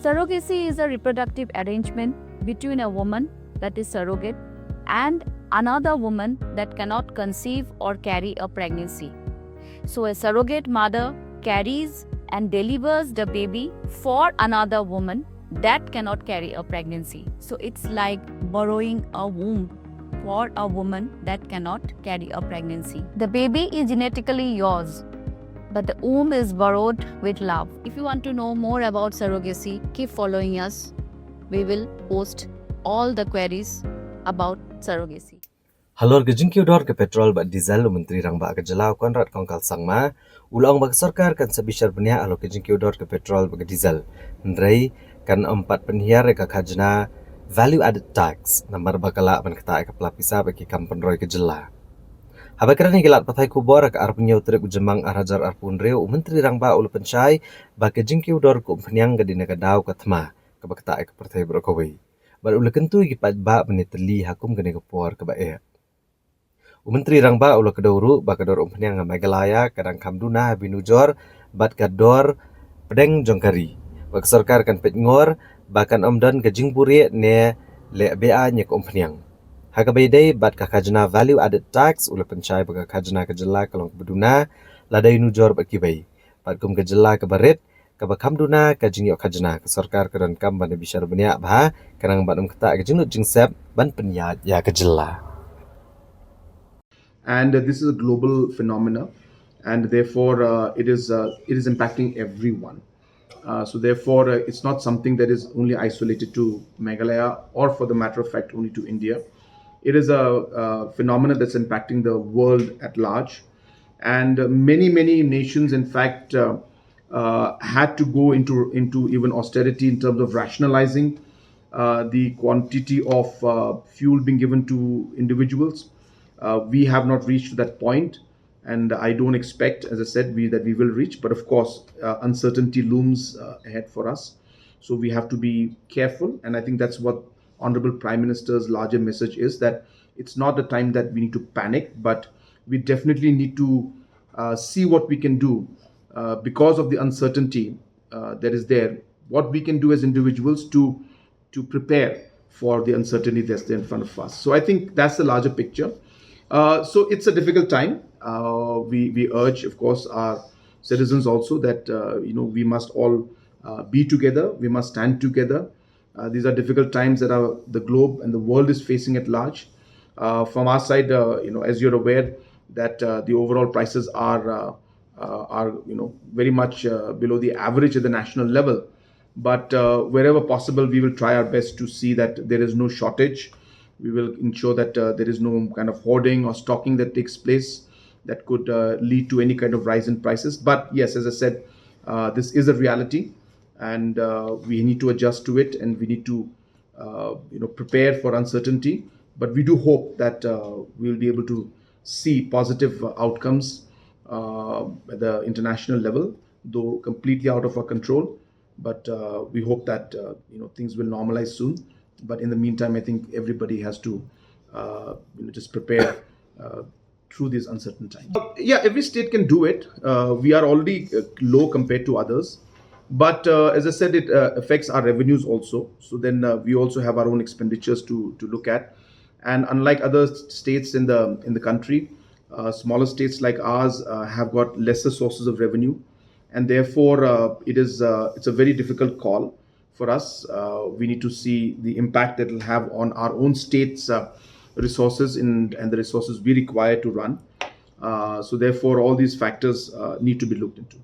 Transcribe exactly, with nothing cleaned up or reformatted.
Surrogacy is a reproductive arrangement between a woman, that is surrogate, and another woman that cannot conceive or carry a pregnancy. So a surrogate mother carries and delivers the baby for another woman that cannot carry a pregnancy. So it's like borrowing a womb for a woman that cannot carry a pregnancy. The baby is genetically yours, but the womb is borrowed with love. If you want to know more about surrogacy, keep following us. We will post all the queries about surrogacy. Halor ka jingkiew dor ka petrol bad diesel, u Myntri Rangbah ka jylla u Conrad Kongkal Sangma u la ong ba ka sorkar kan sa bishar bniah halor ka jingkiew dor ka petrol bad ka diesel. Hynrei kan ym pat pynhiar ïa ka khajna value added tax namar ba ka lah ban ktah ïa ka pla pisa bad ki kam pynroi ka jylla. Haba kren ha ki lad pathai khubor ha ka arphew hynñiew tarik u Jymmang ar hajar arphew hynriew, u Myntri Rangbah u la pynshai ba ka jingkiew dor ka umphniang ka dei na ka daw ka thma kaba ktah ïa ka pyrthei baroh kawei. Bad u la kyntu ïa ki paidbah ban ïatylli ha kum kane ka por kaba eh. U Myntri Rangbah u la kdew ruh ba ka dor umphniang ha Meghalaya ka dang kham duna ha ba nujor bad ka dor pdeng jong ka ri. Ba ka sorkar kan peit ngor ba kan ym don ka jingbuhrieh ne leh be-aiñ ïa ka umphniang. Ha kaba ïadei bad ka khajna value added tax, u la pynshai ba ka khajna ka jylla ka long kaba duna lada ïanujor bad kiwei. Bad kum ka jylla kaba rit, kaba kham duna ka jingïoh khajna, ka sorkar ka donkam ban bishar bniah bha khnang ban ym ktah ka jinglut jingsep ban pynïaid ïa ka jylla. And uh, this is a global phenomena, and therefore uh, it is uh, it is impacting everyone. Uh, so therefore, uh, it's not something that is only isolated to Meghalaya, or for the matter of fact, only to India. It is a, uh phenomenon that's impacting the world at large, and uh, many many nations, in fact, uh, uh, had to go into into even austerity in terms of rationalizing uh, the quantity of uh, fuel being given to individuals. Uh, we have not reached that point, and I don't expect, as I said, we, that we will reach. But of course, uh, uncertainty looms uh, ahead for us, so we have to be careful. And I think that's what Honorable Prime Minister's larger message is, that it's not the time that we need to panic, but we definitely need to uh, see what we can do uh, because of the uncertainty uh, that is there. What we can do as individuals to to prepare for the uncertainty that's there in front of us. So I think that's the larger picture. Uh, so it's a difficult time. Uh, we we urge, of course, our citizens also that uh, you know we must all uh, be together. We must stand together. Uh, these are difficult times that our, the globe and the world is facing at large. Uh, from our side, uh, you know, as you're aware, that uh, the overall prices are uh, uh, are you know very much uh, below the average at the national level. But uh, wherever possible, we will try our best to see that there is no shortage. We will ensure that uh, there is no kind of hoarding or stocking that takes place that could uh, lead to any kind of rise in prices. But yes, as I said, uh, this is a reality, and uh, we need to adjust to it, and we need to uh, you know prepare for uncertainty. But we do hope that uh, we'll be able to see positive uh, outcomes uh, at the international level, though completely out of our control. But uh, we hope that uh, you know things will normalize soon. But in the meantime, I think everybody has to uh, you know, just prepare uh, through these uncertain times. Uh, yeah, every state can do it. Uh, we are already uh, low compared to others. But uh, as I said, it uh, affects our revenues also. So then uh, we also have our own expenditures to, to look at. And unlike other states in the in the country, uh, smaller states like ours uh, have got lesser sources of revenue, and therefore uh, it is uh, it's a very difficult call for us. Uh, we need to see the impact that it will have on our own state's uh, resources in, and the resources we require to run. Uh, so therefore, all these factors uh, need to be looked into.